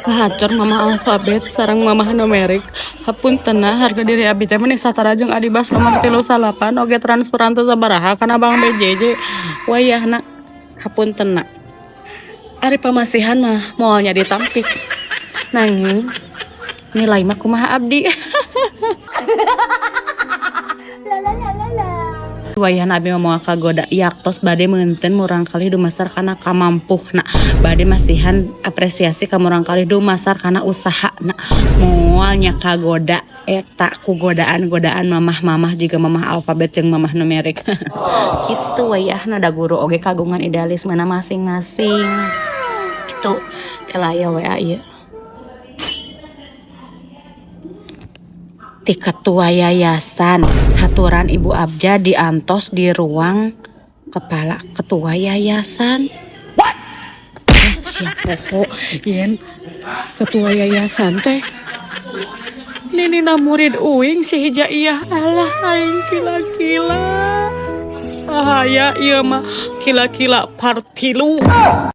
Kahatur Mama Alfabet sareng Mamah Numerik. Hapuntenna, harga diri abi teh meni satara jeung Adibas nomor 39 oge transferan teu sabaraha kana Bank BJJ wayahna. Hapuntenna. Ari pamasihan mah moal nya ditampik. Nanging nilai mah kumaha abdi. Wayahna abi mah moal kagoda yaktos bade meunteun murangkalih dumasar kana kamampuhna, bade masihan apresiasi ka murangkalih dumasar kana usahana, moal nya kagoda eta ku godaan-godaan mamah-mamah jiga mamah alfabet jeung mamah numerik. Kitu wayahna, da guru oge kagungan idealismena masing-masing. Kitu kela aya WA ieu. Ti ketua yayasan haturan Ibu Abja diantos di ruang kepala ketua yayasan. Eh, siap poho yen ketua yayasan teh ninina murid uing si Hijaiyah. Alah, aing kila-kila bahaya ieu mah, kila-kila part 3.